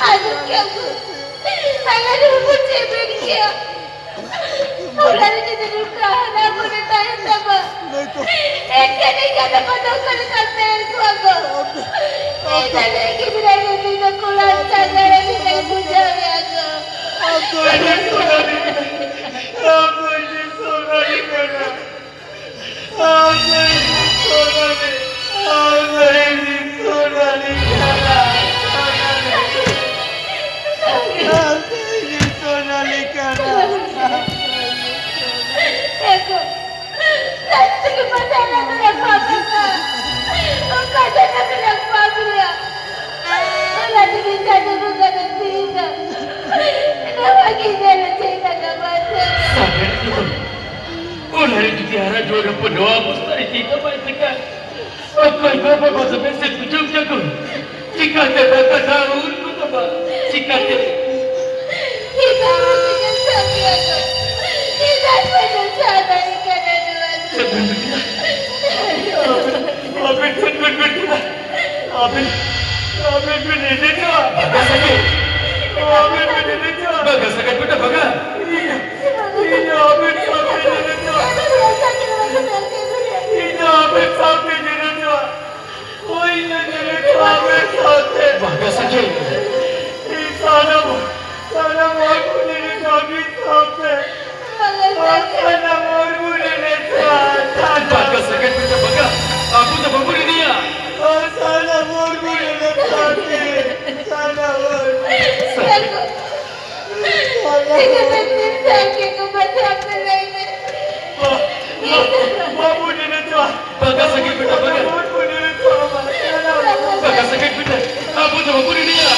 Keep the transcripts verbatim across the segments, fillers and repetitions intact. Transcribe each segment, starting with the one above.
ᱟᱫᱚ ᱠᱮᱣ ᱠᱚ ᱟᱭᱢᱟ ᱰᱷᱮᱨ ᱵᱚᱱ ᱪᱮᱫ ᱮᱱ ᱜᱮᱭᱟ᱾ ᱚᱱᱟ ᱨᱮ ᱡᱩᱫᱤ ᱱᱚᱝᱠᱟ ᱦᱟᱨᱟ ᱵᱩᱨᱩ ᱛᱟᱦᱮᱱ ᱛᱟᱢᱟ, ᱮᱱᱠᱷᱟᱱ ᱤᱧ ᱟᱫᱚ ᱠᱚ ᱱᱚᱝᱠᱟ ᱞᱮᱠᱟᱛᱮ ᱠᱚᱣᱟ ᱠᱚ᱾ ᱤᱧ ᱟᱫᱚ ᱜᱤᱫᱽᱨᱟᱹ ᱨᱮ ᱱᱩᱭ ᱫᱚ ᱠᱚᱲᱟ ᱪᱟᱸᱫᱟ ᱨᱮ ᱱᱩᱭ ᱫᱚᱭ ᱵᱩᱡᱷᱟᱹᱣᱮᱭᱟ ᱠᱚ᱾ ᱟᱢ ᱫᱚ ᱤᱧ ᱥᱚᱱᱟᱞᱤ ᱠᱟᱱᱟ᱾ ᱟᱢ ᱫᱚ ᱤᱧ ᱥᱚᱱᱟᱞᱤ ᱠᱟᱱᱟ᱾ ᱟᱢ ᱫᱚ ᱤᱧ ᱥᱚᱱᱟᱞᱤ, ᱟᱢ ᱫᱚ ᱤᱧ ᱥᱚᱱᱟᱞᱤ ᱠᱟᱱᱟ᱾ ᱟᱢ ᱫᱚ ᱤᱧ ᱥᱚᱱᱟᱞᱤ ᱠᱟᱱᱟ᱾ ᱮ ᱜᱚ, ᱡᱟᱹᱥᱛᱤ ᱜᱮ ᱯᱟᱥᱮ ᱟᱞᱮ ᱫᱚᱞᱮ ᱯᱟᱯ ᱟᱠᱟᱫ᱾ ᱚᱠᱟ ᱡᱟᱭᱜᱟ ᱨᱮᱞᱮ ᱯᱟᱯ ᱞᱮᱜᱼᱟ? ᱚᱱᱟ ᱛᱮᱜᱮ ᱪᱟᱸᱫᱚ ᱵᱚᱸᱜᱟ ᱫᱚ ᱛᱤᱦᱤᱧ ᱫᱚ ᱱᱚᱣᱟ ᱜᱮ ᱧᱮᱞ ᱦᱚᱪᱚᱭ ᱠᱟᱱᱟ, ᱢᱟ ᱥᱮ᱾ ᱥᱟᱦᱮᱵ ᱫᱚ ᱚᱱᱟ ᱨᱮ ᱡᱩᱫᱤ ᱦᱟᱨᱟ ᱡᱩᱣᱟᱹᱱ ᱦᱚᱯᱚᱱ ᱱᱚᱣᱟ ᱚᱵᱚᱥᱛᱟ ᱨᱮ ᱪᱮᱫ ᱦᱚᱸ ᱵᱟᱭ ᱪᱤᱠᱟ, ᱚᱠᱚᱭ ᱜᱚ ᱵᱟᱵᱟ ᱫᱚ ᱵᱮᱥ ᱮ ᱵᱩᱡᱷᱟᱹᱣ ᱠᱮᱭᱟ ᱠᱚ? ᱪᱤᱠᱟᱹᱛᱮ ᱫᱟᱠᱟ ᱫᱟᱜ ᱩᱨ ᱠᱚ ᱛᱟᱵᱟ? ᱪᱤᱠᱟᱹᱛᱮ? ᱪᱮᱫᱟᱜ ᱵᱟᱹᱧ ᱥᱟᱵ ᱠᱮᱭᱟ ᱠᱚ? ᱪᱮᱫᱟᱜ ᱵᱟᱹᱧ ᱥᱟᱵ ᱫᱟᱲᱮ ᱠᱟᱱᱟ ᱱᱚᱣᱟ ᱫᱚ? ᱥᱮ ᱵᱟᱹᱧ ᱵᱩᱡᱷᱟᱹᱣᱟ? ᱟᱵᱮᱱ ᱪᱮᱫ ᱵᱮᱱ ᱢᱮᱱ ᱠᱮᱫᱟ? ᱟᱵᱮᱱ, ᱟᱵᱮᱱ ᱵᱮᱱ ᱮᱱᱮᱡᱚᱜᱼᱟ? ᱵᱟᱜᱟ ᱥᱟᱹᱜᱟᱹᱭ᱾ ᱟᱵᱮᱱ ᱵᱮᱱ ᱮᱱᱮᱡᱚᱜᱼᱟ? ᱵᱟᱜᱟ ᱥᱟᱹᱜᱟᱹᱭ ᱵᱮᱴᱟ ᱵᱟᱜᱟ᱾ ᱤᱧ, ᱤᱧ ᱟᱵᱮᱱ ᱥᱟᱶᱛᱮ ᱮᱱᱮᱡᱚᱜᱼᱟ᱾ ᱤᱧ ᱟᱵᱮᱱ ᱥᱟᱶᱛᱮ ᱮᱱᱮᱡᱚᱜᱼᱟ᱾ ᱦᱳᱭ, ᱤᱧ ᱮᱱᱮᱡᱚᱜᱼᱟ ᱟᱵᱮᱱ ᱥᱟᱶᱛᱮ᱾ ᱵᱟᱜᱟ ᱥᱟᱹᱜᱟᱹᱭ᱾ ᱤᱧ ᱥᱟᱱᱟᱢ, ᱥᱟᱱᱟᱢ ᱦᱚᱲ ᱠᱚ ᱮᱱᱮᱡᱚᱜᱼᱟ ᱟᱵᱮᱱ ᱥᱟᱶᱛᱮ᱾ ᱵᱟᱜᱟ ᱥᱟᱹᱜᱟᱹᱭ ᱵᱮᱴᱟ ᱵᱟᱜᱟ᱾ ᱟᱵᱚ ᱫᱚ ᱵᱟᱵᱚᱱ ᱮᱱᱮᱡᱼᱟ᱾ ᱵᱟᱵᱚᱱ ᱮᱱᱮᱡᱼᱟ᱾ ᱵᱟᱜᱟ ᱥᱟᱹᱜᱟᱹᱭ ᱵᱮᱴᱟ ᱵᱟᱜᱟ᱾ ᱵᱟᱜᱟ ᱥᱟᱹᱜᱟᱹᱭ ᱵᱮᱴᱟ, ᱟᱵᱚ ᱫᱚ ᱵᱟᱵᱚᱱ ᱮᱱᱮᱡᱼᱟ᱾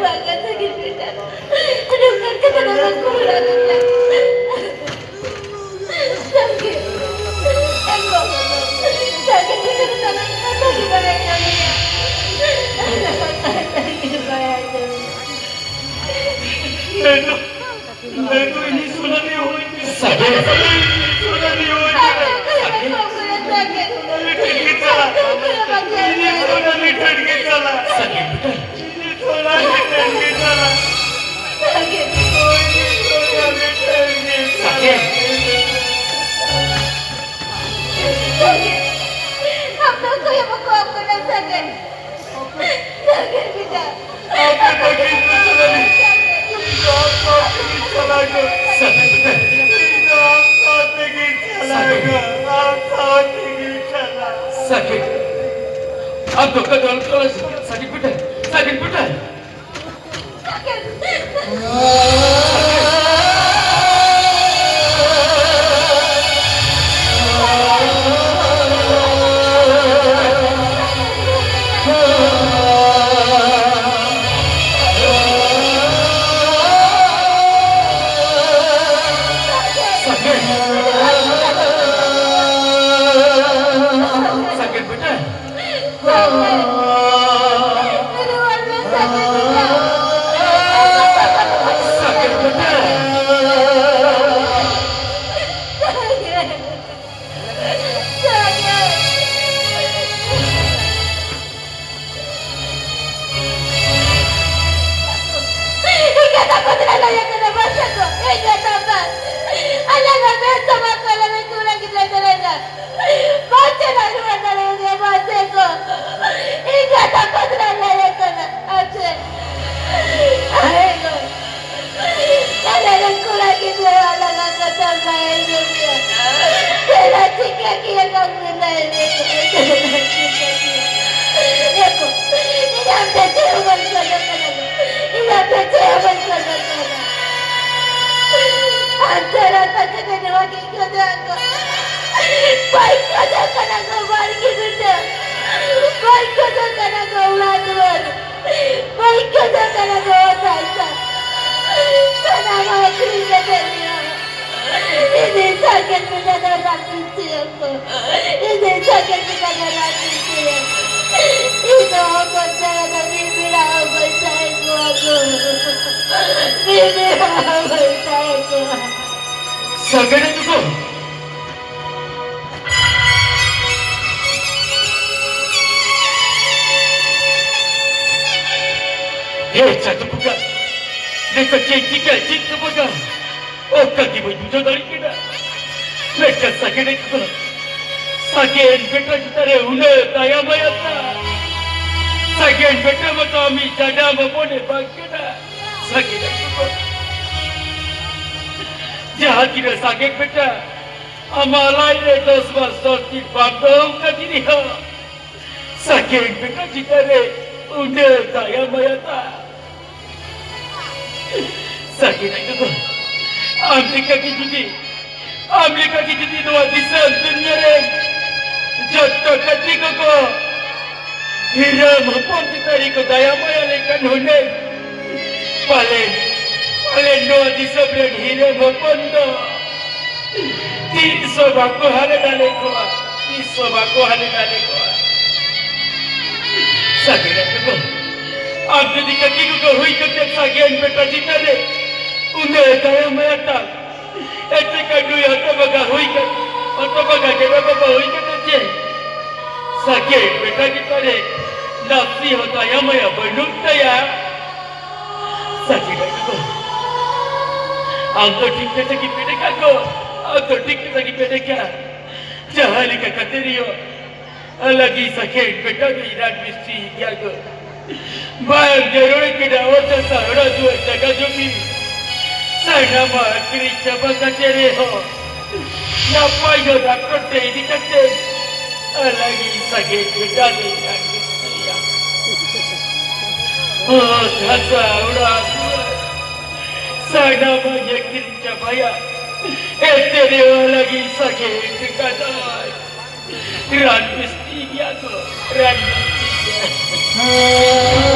ᱵᱟᱝᱟ ᱥᱟᱹᱜᱤᱧ ᱵᱮᱴᱟ, ᱱᱚᱝᱠᱟᱱ ᱠᱟᱛᱷᱟ ᱫᱚ ᱵᱟᱝ ᱠᱚ ᱨᱚᱲᱟ ᱵᱮᱴᱟ᱾ ᱥᱟᱹᱜᱤᱧ, ᱮ ᱜᱚ, ᱥᱟᱹᱜᱤᱧ ᱵᱮᱴᱟ ᱫᱚ ᱥᱟᱱᱟᱢ ᱠᱟᱛᱷᱟ ᱜᱮ ᱵᱟᱲᱟᱭ ᱧᱟᱢᱮᱭᱟ᱾ ᱥᱟᱱᱟᱢ ᱠᱟᱛᱷᱟ ᱜᱮ ᱵᱟᱲᱟᱭ ᱧᱟᱢᱮᱭᱟ᱾ ᱢᱮᱱᱫᱚ, ᱢᱮᱱᱫᱚ ᱤᱧ ᱥᱳᱱᱟᱞᱤ ᱦᱩᱭ ᱠᱟᱱᱟ᱾ ᱥᱟᱹᱜᱤᱧ᱾ ᱤᱧ ᱥᱳᱱᱟᱞᱤ ᱦᱩᱭ ᱠᱟᱱᱟ᱾ ᱥᱳᱱᱟᱞᱤ ᱴᱷᱮᱱ ᱜᱮ ᱪᱟᱞᱟᱜ᱾ ᱤᱧ ᱥᱳᱱᱟᱞᱤ ᱴᱷᱮᱱ ᱜᱮ ᱪᱟᱞᱟᱜ᱾ ᱥᱟᱹᱜᱤᱧ ᱵᱮᱴᱟ᱾ ᱤᱧ ᱥᱳᱱᱟᱞᱤ ᱴᱷᱮᱱ ᱜᱮ ᱪᱟᱞᱟᱜ᱾ ᱤᱧ ᱥᱳᱱᱟᱞᱤ ᱴᱷᱮᱱ ᱜᱮ ᱪᱟᱞᱟᱜ᱾ ᱥᱟᱹᱜᱤᱧ᱾ ᱟᱢ ᱫᱚ ᱚᱠᱚᱭ ᱦᱚᱸ ᱵᱟᱠᱚ ᱮᱢᱟᱢ ᱠᱟᱱᱟ ᱥᱟᱹᱜᱤᱧ᱾ ᱥᱟᱹᱜᱤᱧ ᱵᱮᱴᱟ᱾ ᱟᱯᱮ ᱵᱟᱹᱜᱤ ᱯᱮ ᱥᱟᱹᱜᱤᱧ᱾ ᱤᱧ ᱫᱚ ᱟᱢ ᱥᱟᱶ ᱛᱮᱜᱤᱧ ᱪᱟᱞᱟᱜᱼᱟ᱾ ᱥᱟᱹᱜᱤᱧ ᱵᱮᱴᱟ᱾ ᱤᱧ ᱫᱚ ᱟᱢ ᱥᱟᱶ ᱛᱮᱜᱤᱧ ᱪᱟᱞᱟᱜᱼᱟ᱾ ᱟᱢ ᱥᱟᱶ ᱛᱮᱜᱤᱧ ᱪᱟᱞᱟᱜᱼᱟ᱾ ᱥᱟᱹᱜᱤᱧ᱾ ᱟᱢ ᱫᱚ ᱚᱠᱟ ᱫᱚ ᱟᱞᱚᱢ ᱪᱟᱞᱟᱜᱼᱟ ᱥᱟᱹᱜᱤᱧ ᱵᱮᱴᱟ᱾ ᱥᱟᱹᱜᱤᱧ ᱵᱮᱴᱟ᱾ ᱥᱟᱹᱜᱤᱧ ᱵᱮᱴᱟ᱾ ᱥᱟᱹᱜᱤᱧ ᱵᱮᱴᱟ᱾ ᱤᱧ ᱠᱟᱛᱷᱟ ᱠᱚ ᱛᱤᱱᱟᱹᱜ ᱞᱟᱹᱭ ᱟᱠᱟᱱᱟ, ᱢᱟᱥᱮ ᱠᱚ, ᱤᱧ ᱠᱟᱛᱷᱟ ᱵᱟᱝ᱾ ᱟᱞᱮ ᱫᱚ ᱵᱮᱥ ᱥᱟᱢᱟᱝ ᱠᱚ ᱟᱞᱮ ᱨᱮᱱ ᱠᱚᱲᱟ ᱜᱤᱫᱽᱨᱟᱹ ᱠᱟᱱᱟ ᱞᱮ᱾ ᱵᱟᱝ ᱪᱟᱞᱟᱜ ᱨᱩᱣᱟᱹᱲ ᱫᱟᱲᱮᱭᱟᱫᱮᱭᱟ, ᱢᱟᱥᱮ ᱠᱚ᱾ ᱤᱧ ᱠᱟᱛᱷᱟ ᱠᱚ ᱛᱤᱱᱟᱹᱜ ᱞᱟᱹᱭ ᱟᱠᱟᱱᱟ, ᱟᱪᱪᱷᱟ᱾ ᱟᱭᱳ᱾ ᱟᱞᱮ ᱨᱮᱱ ᱠᱚᱲᱟ ᱜᱤᱫᱽᱨᱟᱹ ᱟᱞᱟᱝ ᱟᱜ ᱠᱟᱛᱷᱟ ᱵᱟᱭ ᱟᱸᱡᱚᱢᱮᱜᱼᱟ᱾ ᱛᱮᱞᱟ ᱪᱤᱠᱟᱹ ᱠᱮᱭᱟ ᱠᱚ ᱢᱮᱱᱟ ᱮᱱᱮᱡ ᱠᱚ ᱪᱤᱠᱟᱹ ᱠᱮᱭᱟ? ᱮ ᱠᱚ, ᱤᱧ ᱟᱢ ᱴᱷᱮᱱ ᱪᱮᱫ ᱦᱚᱸ ᱵᱟᱹᱧ ᱠᱷᱚᱡᱚᱜ ᱠᱟᱱᱟ ᱜᱚ᱾ ᱤᱧ ᱟᱢ ᱴᱷᱮᱱ ᱪᱮᱫ ᱦᱚᱸ ᱵᱟᱹᱧ ᱠᱷᱚᱡᱚᱜ ᱠᱟᱱᱟ᱾ ᱟᱢ ᱪᱷᱟᱲᱟ ᱚᱠᱚᱭ ᱴᱷᱮᱱ ᱱᱚᱣᱟ ᱜᱤᱧ ᱠᱷᱚᱡᱚᱜᱼᱟ ᱜᱚ᱾ ᱵᱟᱹᱧ ᱠᱷᱚᱡᱚᱜ ᱠᱟᱱᱟ ᱠᱚ ᱵᱟᱲᱜᱮ ᱵᱩᱴᱟᱹ, ᱵᱟᱹᱧ ᱠᱷᱚᱡᱚᱜ ᱠᱟᱱᱟ ᱠᱚ ᱚᱲᱟᱜ ᱫᱩᱣᱟᱹᱨ, ᱵᱟᱹᱧ ᱠᱷᱚᱡᱚᱜ ᱠᱟᱱᱟ ᱠᱚ ᱚᱛ ᱦᱟᱥᱟ᱾ ᱥᱟᱱᱟᱢᱟᱜ ᱟᱹᱠᱷᱨᱤᱧ ᱠᱟᱛᱮ ᱦᱩᱭᱩᱜᱼᱟ᱾ ᱤᱧ ᱥᱟᱜᱮᱱ ᱵᱮᱴᱟ ᱫᱚ ᱨᱟᱹᱯᱩᱫ ᱦᱚᱪᱚᱭᱟ ᱠᱚ᱾ ᱤᱧ ᱥᱟᱜᱮᱱ ᱵᱮᱴᱟ ᱫᱚ ᱨᱟᱹᱯᱩᱫ ᱦᱚᱪᱚᱭᱟ᱾ ᱤᱧ ᱫᱚ ᱦᱚᱯᱚᱱ ᱪᱟᱨᱟ ᱫᱚ ᱢᱤᱫ ᱵᱮᱲᱟ ᱦᱚᱸ ᱵᱟᱹᱧ ᱛᱟᱦᱮᱸ ᱠᱚᱣᱟ ᱠᱚ᱾ ᱢᱤᱫ ᱵᱮᱲᱟ ᱦᱚᱸ ᱵᱟᱹᱧ ᱛᱟᱦᱮᱸ ᱠᱚᱣᱟ᱾ ᱥᱟᱜᱮᱱ ᱟᱹᱛᱩ ᱠᱚ᱾ ᱦᱮ ᱪᱟᱸᱫᱚ ᱵᱚᱸᱜᱟ, ᱱᱤᱛᱚᱜ ᱪᱮᱫ ᱪᱤᱠᱟᱹ, ᱪᱮᱫ ᱠᱚ ᱵᱚᱸᱜᱟ? ᱚᱠᱟ ᱜᱮ ᱵᱟᱹᱧ ᱵᱩᱡᱷᱟᱹᱣ ᱫᱟᱲᱮᱭᱟᱜ ᱠᱟᱱᱟ᱾ ᱢᱮᱱᱠᱷᱟᱱ ᱥᱟᱜᱮᱱ ᱠᱚ, ᱥᱟᱜᱮᱱ ᱵᱮᱴᱟ ᱪᱮᱛᱟᱱ ᱨᱮ ᱩᱱᱟᱹᱜ ᱫᱟᱭᱟ ᱢᱟᱭᱟ ᱛᱟᱭ᱾ ᱥᱟᱜᱮᱱ ᱵᱮᱴᱟ ᱢᱟᱛᱚ ᱟᱢᱤᱡ ᱡᱟᱱᱟᱢ ᱦᱚᱯᱚᱱᱮ ᱵᱟᱝ ᱠᱟᱱᱟ᱾ ᱥᱟᱜᱮᱱ ᱠᱚ, ᱡᱟᱦᱟᱸ ᱛᱤᱱᱟᱹᱜ ᱥᱟᱜᱮᱱ ᱵᱮᱴᱟ ᱟᱢᱟᱜ ᱞᱟᱡ ᱨᱮ ᱫᱚᱥ ᱢᱟᱥ ᱫᱚᱥ ᱫᱤᱱ ᱵᱟᱢ ᱫᱚᱦᱚ ᱠᱟᱫᱮ ᱨᱮᱦᱚᱸ, ᱥᱟᱜᱮᱱ ᱵᱮᱴᱟ ᱪᱮᱛᱟᱱ ᱨᱮ ᱩᱱᱟᱹᱜ ᱫᱟᱭᱟ ᱢᱟᱭᱟ ᱛᱟᱭ᱾ ᱥᱟᱜᱮᱱ ᱟᱡ ᱜᱚᱜᱚ, ᱟᱢ ᱞᱮᱠᱟ ᱜᱮ ᱡᱩᱫᱤ, ᱟᱢ ᱞᱮᱠᱟ ᱜᱮ ᱡᱩᱫᱤ ᱱᱚᱣᱟ ᱫᱤᱥᱚᱢ ᱫᱩᱱᱤᱭᱟᱹ ᱨᱮ ᱡᱚᱛᱚ ᱠᱟᱹᱴᱤᱡ ᱠᱚᱠᱚ ᱦᱤᱨᱟᱹᱢ ᱦᱚᱯᱚᱱ ᱪᱮᱛᱟᱱ ᱨᱮᱠᱚ ᱫᱟᱭᱟ ᱢᱟᱭᱟ ᱞᱮᱠᱟᱱ ᱦᱩᱱᱟᱹᱝ, ᱯᱟᱞᱮᱱ, ᱯᱟᱞᱮᱱ ᱱᱚᱣᱟ ᱫᱤᱥᱚᱢ ᱨᱮᱱ ᱦᱤᱨᱟᱹᱢ ᱦᱚᱯᱚᱱ ᱫᱚ ᱛᱤᱥ ᱦᱚᱸ ᱵᱟᱠᱚ ᱦᱟᱞᱮ ᱰᱟᱞᱮ ᱠᱚᱣᱟ, ᱛᱤᱥ ᱦᱚᱸ ᱵᱟᱠᱚ ᱦᱟᱞᱮ ᱰᱟᱞᱮ ᱠᱚᱣᱟ᱾ ᱥᱟᱜᱮᱱ ᱟᱡ ᱜᱚᱜᱚ, ᱟᱢ ᱡᱩᱫᱤ ᱠᱟᱹᱴᱤᱡ ᱜᱚᱜᱚ ᱦᱩᱭ ᱠᱟᱛᱮ ᱥᱟᱜᱮᱱ ᱵᱮᱴᱟ ᱪᱮᱛᱟᱱ ᱨᱮ ᱩᱱᱟᱹᱜ ᱫᱟᱭᱟ ᱢᱟᱭᱟ ᱛᱟᱢ, ᱮᱛᱮ ᱠᱟᱹᱴᱩᱭ ᱦᱚᱛᱚ ᱵᱟᱜᱟ ᱦᱩᱭ ᱠᱟᱛᱮ, ᱦᱚᱛᱚ ᱵᱟᱜᱟ ᱜᱮᱰᱮ ᱵᱟᱵᱟ ᱦᱩᱭ ᱠᱟᱛᱮ ᱪᱮ ᱥᱟᱜᱮᱱ ᱵᱮᱴᱟ ᱪᱮᱛᱟᱱ ᱨᱮ ᱱᱟᱥᱮ ᱦᱚᱸ ᱫᱟᱭᱟ ᱢᱟᱭᱟ ᱵᱟᱹᱱᱩᱜ ᱛᱟᱭᱟ᱾ ᱥᱟᱹᱨᱤ ᱠᱟᱛᱷᱟ ᱠᱚ᱾ ᱟᱢ ᱫᱚ ᱴᱷᱤᱠ ᱠᱟᱛᱷᱟ ᱜᱮ ᱢᱮᱱ ᱟᱠᱟᱫ ᱠᱚ᱾ ᱟᱢ ᱫᱚ ᱴᱷᱤᱠ ᱠᱟᱛᱷᱟ ᱜᱮ ᱢᱮᱱ ᱟᱠᱟᱫ᱾ ᱡᱟᱦᱟᱸ ᱞᱮᱠᱟ ᱠᱟᱛᱮ ᱨᱮᱦᱚᱸ, ᱟᱞᱟᱜᱤ ᱥᱟᱠᱷᱮᱲ ᱵᱮᱴᱟ ᱫᱚ ᱤᱨᱟᱴ ᱢᱤᱥᱴᱨᱤ ᱜᱮᱭᱟ ᱠᱚ᱾ ᱵᱟᱝ ᱡᱟᱹᱨᱩᱲ ᱠᱟᱱᱟ ᱚᱛ ᱦᱟᱥᱟ ᱚᱲᱟᱜ ᱫᱩᱣᱟᱹᱨ ᱡᱟᱭᱜᱟ ᱡᱚᱢᱤ᱾ ᱥᱟᱱᱟᱢᱟᱜ ᱟᱹᱠᱷᱨᱤᱧ ᱪᱟᱵᱟ ᱠᱟᱛᱮ ᱨᱮᱦᱚᱸ, ᱱᱟᱯᱟᱭ ᱧᱚᱜ ᱰᱟᱠᱛᱚᱨ ᱴᱷᱮᱱ ᱤᱫᱤ ᱠᱟᱛᱮ, ᱟᱞᱟᱜᱤ ᱥᱟᱠᱷᱮᱲ ᱵᱮᱴᱟ ᱫᱚ ᱤᱨᱟᱴ ᱢᱤᱥᱴᱨᱤᱭᱟ᱾ ᱚᱛ ᱦᱟᱥᱟ ᱚᱲᱟᱜ ᱫᱩᱣᱟᱹᱨ ᱥᱟᱱᱟᱢᱟᱜ ᱟᱹᱠᱷᱨᱤᱧ ᱪᱟᱵᱟᱭᱟ᱾ ᱮᱱᱛᱮ ᱨᱮᱦᱚᱸ ᱞᱟᱹᱜᱤᱫ ᱥᱟᱠᱮᱛ ᱠᱟᱫᱟᱭ᱾ ᱨᱟᱱ ᱵᱤᱥᱛᱤ ᱜᱮᱭᱟ ᱠᱚ, ᱨᱟᱱ ᱵᱤᱥᱛᱤ ᱜᱮᱭᱟ᱾